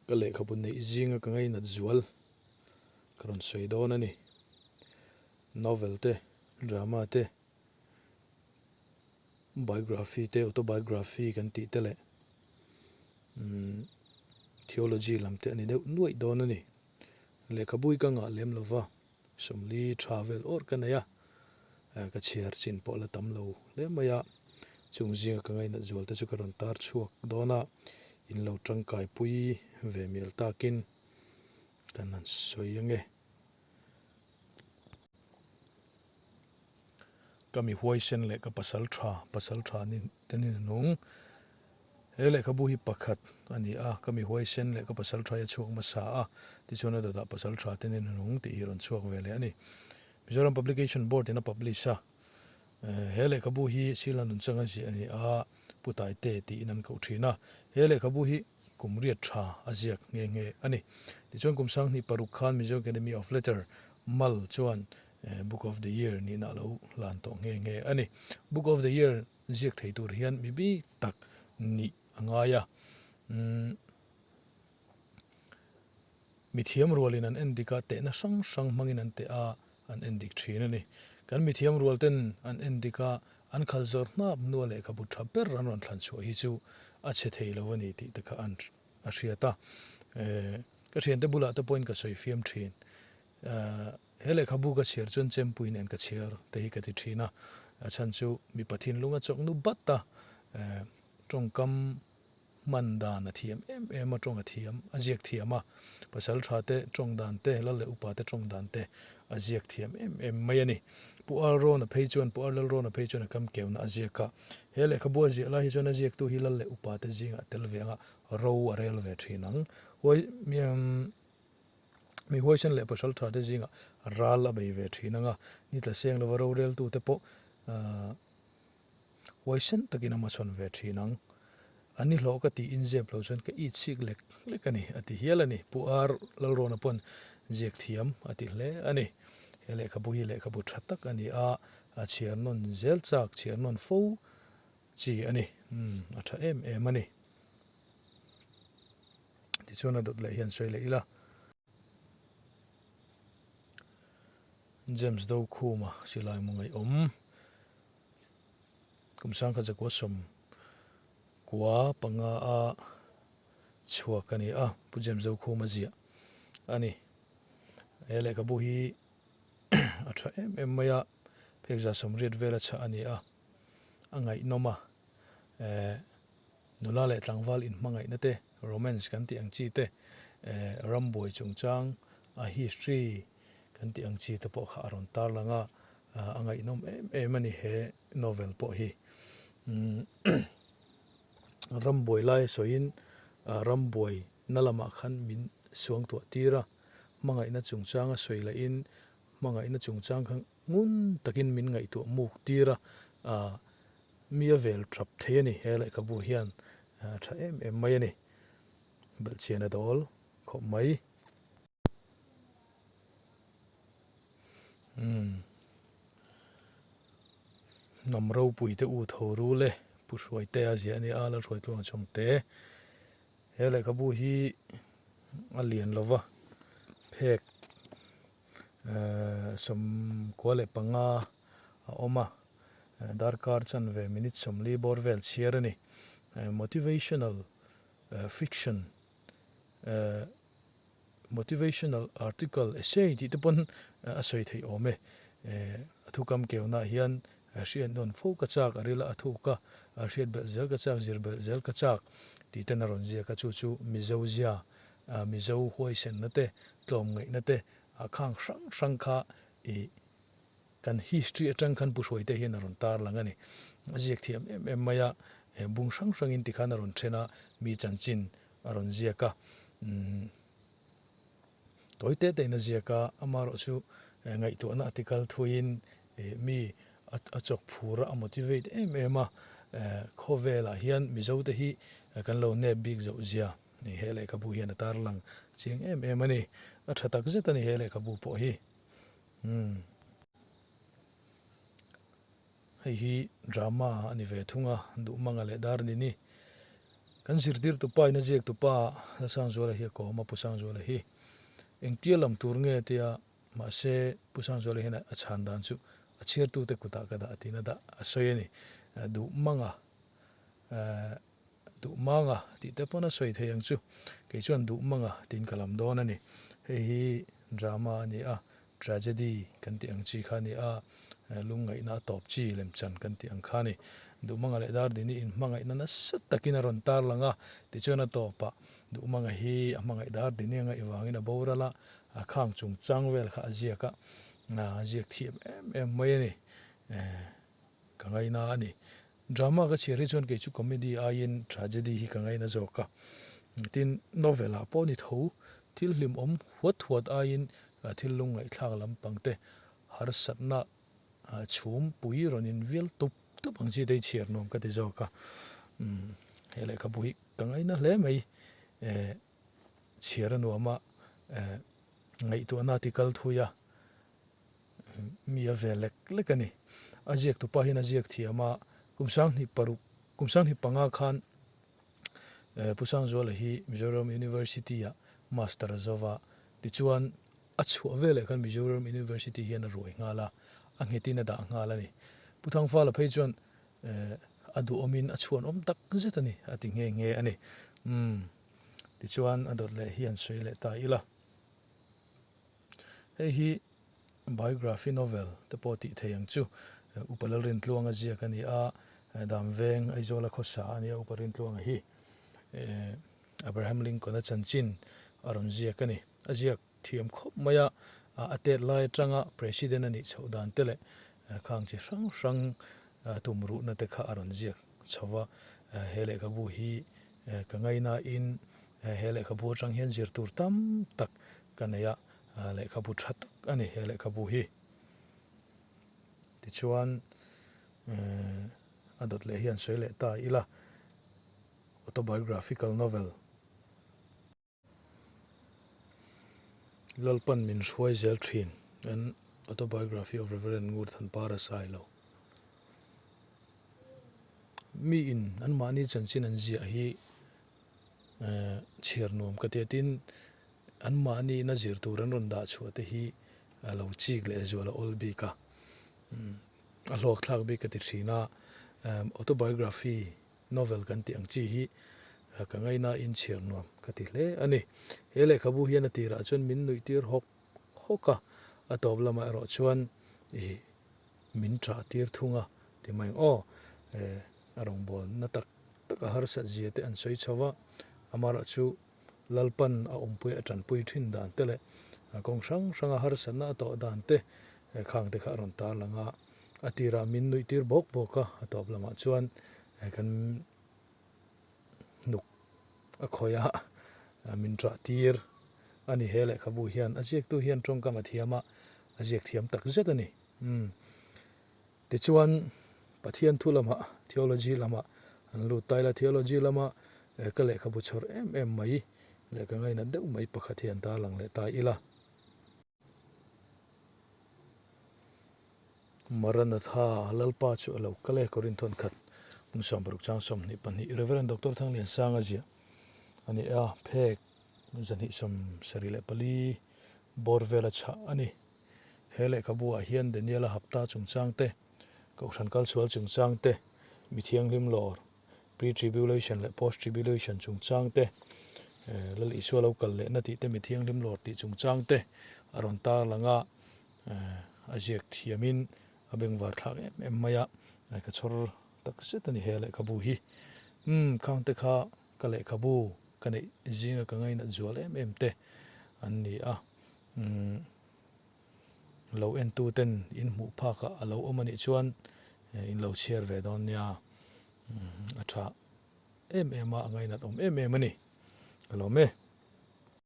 Ka lehkhabu neih zinga ka ngainat zual ka rawn sawi dawn a ni. Novel te, drama te, biography te, autobiography kan tih te leh umm theology lam te a ni deuh nuaih dawn a ni. Lehkhabu hi ka ngah lem lo va, Sawmli tha vel awrh ka nei a, ka chhiar chin pawh la tam lo hle mai a, chung zinga ka ngainat zual te chu ka rawn tar chhuak dawn a, in lo tangkai pui ve mial takin kan han sawi ange. Ka mi huaisen leh ka pasal tha, pasal tha ni te ni nung. He lehkhabu hi pakhat a ni a, ka mi huaisen leh ka pasal tha hi a chhuak hmasa a, tichuan a dawtah pasal tha te ni nung tih hi a rawn chhuak ve leh a ni. Mizoram Publication Board in a publish a, he lehkhabu hi Sila Nunchanga ziah a ni a, Pu Taite tiin an koh thin a, he lehkhabu hi kum riat tha a ziak nghe nghe a ni. Tichuan kum 2006 khan Mizo Academy of Letter, mal, chuan Book of the Year nihna a lo hlan tawh nghe nghe a ni. Book of the Year ziak thei tur hian mi bik tak nih a ngai a. Umm mithiam rualin an en dik a, tehna hrang hrang hmangin an teh a, an en dik thin a ni. Kan mithiam rual ten an en dik a, an khal zawr hnap hnua lehkhabu tha ber an rawn thlan chhuah hi chu a chhe thei lo a ni tih te kha an a hriat a. Ka thiante bulah te pawhin ka sawi fiam thin. He lehkhabu ka chhiar chuan chempui nen ka chhiar te hi ka ti thin a, a chhan chu mipa thinlung a chawk nu bat a, tawngkam hman dan a thiam em em a, tawng a thiam, a ziak thiam a, pasal tha te tawng dan te, lal leh upa te tawng dan te a ziak thiam em em mai a ni. Pu Arona phei chuan, Pu Arlalrona phei chuan a kam keuna a ziak a, he lehkhabu a ziah lai hi chuan a ziaktu hi lal leh upa te zingah a tel ve ang a, ro a rel ve thin ang. Huai. Mi huaisen leh pasal tha te zingah ral a bei ve thin ang a, ni tla seng lova roreltute pawh huaisen takin a hmachhawn ve thin ang. A ni hlawh ka tih inzep lo chuan ka it chik lek lek a ni, a ti hial a ni. Pu Ar Lalrawna pawn ziak thiam a ti hle a ni. He lehkhabu hi lehkhabu tha tak a ni a, a chhiar nawn zel chak, chhiar nawn fo chi a ni. Umm, a tha em em a ni. Tichuan a dawt leh hian sawi leh ila. James Dokhuma silai mu ngaihawm kum sangkhat zakua 95 a chhuak a ni a, Pu James Dokhuma ziah a ni. He lehkhabu hi a tha em em mai a, phek 180 vel a chhah a ni a, a ngaihnawm a, eh. Nula leh tlangval inhmangaihna te, romance kan tih ang chi te, rambuai chungchang, a history kan tih ang chi te pawh kha a rawn tarlang a, a ngaihnawm em em a ni he novel pawh hi. Rambuai lai sawiin rambuai na lamah khan min suangtuah tir a, hmangaihna chungchanga sawi lahin hmangaihna chungchang kha ngun takin min ngaihtuah muk tir a, Mi a vel tap thei a ni, he lehkhabu hian a tha em em mai a ni. Belhchian a dawl khawp mai. Umm. Hnam ropui te u tho rul e, Pu Hruaitea ziah a ni a, Lalhruaitluanga chhungte. He lehkhabu hi a lian lo va, phek 95 a awm a. Darkar chanve minute 40 bawr vel chhiar a ni. Motivational fiction, motivational article, essay tih te pawn a sawi theih awm e. A thukam keunah hian hriat nawn fo ka chak, a rila a thuk a, hriat belh zel ka chak, zir belh zel ka chak tih ten a rawn ziak a. Chu chu Mizo zia, Mizo huaisenna te, tlawmngaihna te, a khang hrang hrang kha ih Kan history atang khan Pu Hruaite hian a rawn tarlang a ni. A ziak thiam em em mai a, bung hrang hrangin tikhan a rawn then a, mi chanchin a rawn ziak a. Umm tawi te tein a ziak a, amaherawh chu ngaihtuahna a tikal thuiin mi a chawk phur a, a motivate em em a. Khawvelah hian Mizote hi kan lo nep bik zoh zia he lehkhabu hian a tarlang chiang em em a ni. A tha tak zet a ni he lehkhabu pawh hi. Umm. Hei hi drama a ni ve thung a, Duhmanga leh Darnini. Kan zirtirtu pa in a ziaktu pa Lalsangzuala hi a kawm a, Pu Sangzuala hi engtia lam tur nge tia mahse Pu Sangzuala hian a chhan dan chu a chhiartute kutah ka dah tiin a dah a sawi a ni. Duh manga duh manga tih te pawn a sawi thei ang chu. Kei chuan duh manga tiin ka lam dawn a ni. Hei hi drama a ni a, Tragedy kan tih ang chi kha a ni a, lungngaihna a tawp chi lemchan kan tih ang kha a ni. Duhmanga leh Dardini inhmangaihna nasa takin a rawn tarlang a, tichuan a tawpah Duhmanga hi a hmangaih Dardini a ngaih vangin a boral a, a khang chungchang vel kha a ziak a, a ziak thiam em em mai a ni. Ka ngaina a ni. Drama ka chhiar hi chuan kei chu comedy aiin tragedy hi ka ngaina zawk a. Tin, novel ah pawh ni tho, thil hlimawm huat huat aiin thil lungngaihthlak lampang te, harsatna chhum pui rawn in vial tup tup ang chi te hi chhiar nuam ka ti zawk a. He lehkhabu hi ka ngaina hle mai. Chhiar a nuam a, ngaihtuahna a ti kal thui a. Mi a ve lek lek a ni. A ziak tupa hian a ziak thiam a, kum sanghnih paruk, kum sanghnih panga khan Pu Sangzuala hi Mizoram University ah Master a zo va, tichuan a chhuah veleh khan Mizoram University hian a ruai nghal a, a nghetin a dah nghal a ni. Pu Thangfala phei chuan a duhawmin a chhuanawm tak zet a ni, a ti nghe nghe a ni. Umm, tichuan a dawt leh hi an sawi leh ta ila. Hei hi biography novel te pawh tih thei ang chu. Upa Lalrintluanga ziak a ni a, Damveng Aizawla khawsa a ni a Upa Rintluanga hi Abraham Lincoln-a chanchin a rawn ziak a ni. A ziak thiam khawp mai a, a tet lai atanga President a nih chhoh dan te leh khang chi hrang hrang tumruhna te kha a rawn ziak chho va. He lehkhabu hi Ka ngainain he lehkhabu atang hian zir tur tam tak ka nei a, lehkhabu tha tak a ni he lehkhabu hi. Tichuan a dawt leh hian sawi leh ta ila, Autobiographical novel. Lalpan min hruai zel thin, An Autobiography of Rev. Ngurthanpara Sailo. Mi in anmahni chanchin an ziah hi chhiar nuam ka ti a, tin anmahni ina zir tur an rawn dah chhuah te hi a lo chik leh zual a awl bik a, a hlawkthlak bik ka ti thin a, autobiography Novel kan tih ang chi hi ka ngainain chhiar nuam ka ti hle a ni. He lehkhabu hian a tirah chuan min nuih tir hawk hawk a, a tawp lamah erawh chuan ih min ṭah tir thung a ti mai ang aw. A rawngbâwl na tak tak a harsat zia te an sawi chho va, amaherawh chu Lalpan a awmpui a ṭanpui ṭhin dan te leh kawng hrang hranga harsatna a tawh dan te khang te kha a rawn tarlang a. A tirah min nuih tir bawk bawk a, a tawp lamah chuan kan hnuk a khawih a, min ṭah tir a ni. He lehkhabu hian a ziaktu hian tawngkam a thiam a, a ziak thiam tak zet a ni. Umm. Tichuan Pathian thu lamah theology lamah an lut ta ila, theology lama ka lehkhabu chhawr em em mai leh ka ngainat deuh mai pakhat hi an tarlang leh ta ila. Maranatha, Lalpa chu a lo kal e, Korinthon khat, hmun 60 chang 22, Rev. Doctor Thangliansanga ziah a ni a, phek 274 bawr vela chhah a ni. He lehkhabu ah hian Daniela hapta chungchang te, Kohhran kalsual chungchang te, mi thianghlim lawr, Pre-tribulation leh Post-tribulation chungchang te, Lal Isua lo kal lehna tih te, mi thianghlim lawr tih chungchang te a rawn tarlang a, a ziak thiamin a bengvar thlak em em mai a, ka chhawr tak zet a ni he lehkhabu hi. Umm, khang te kha ka lehkhabu ka neih zinga ka ngainat zual em em te an ni a, umm. Lo entu ten in hmuh phak ah a lo awm a nih chuan in lo chhiar ve dawn nia. A tha em em a, a ngainat awm em em a ni. Ka lawm e.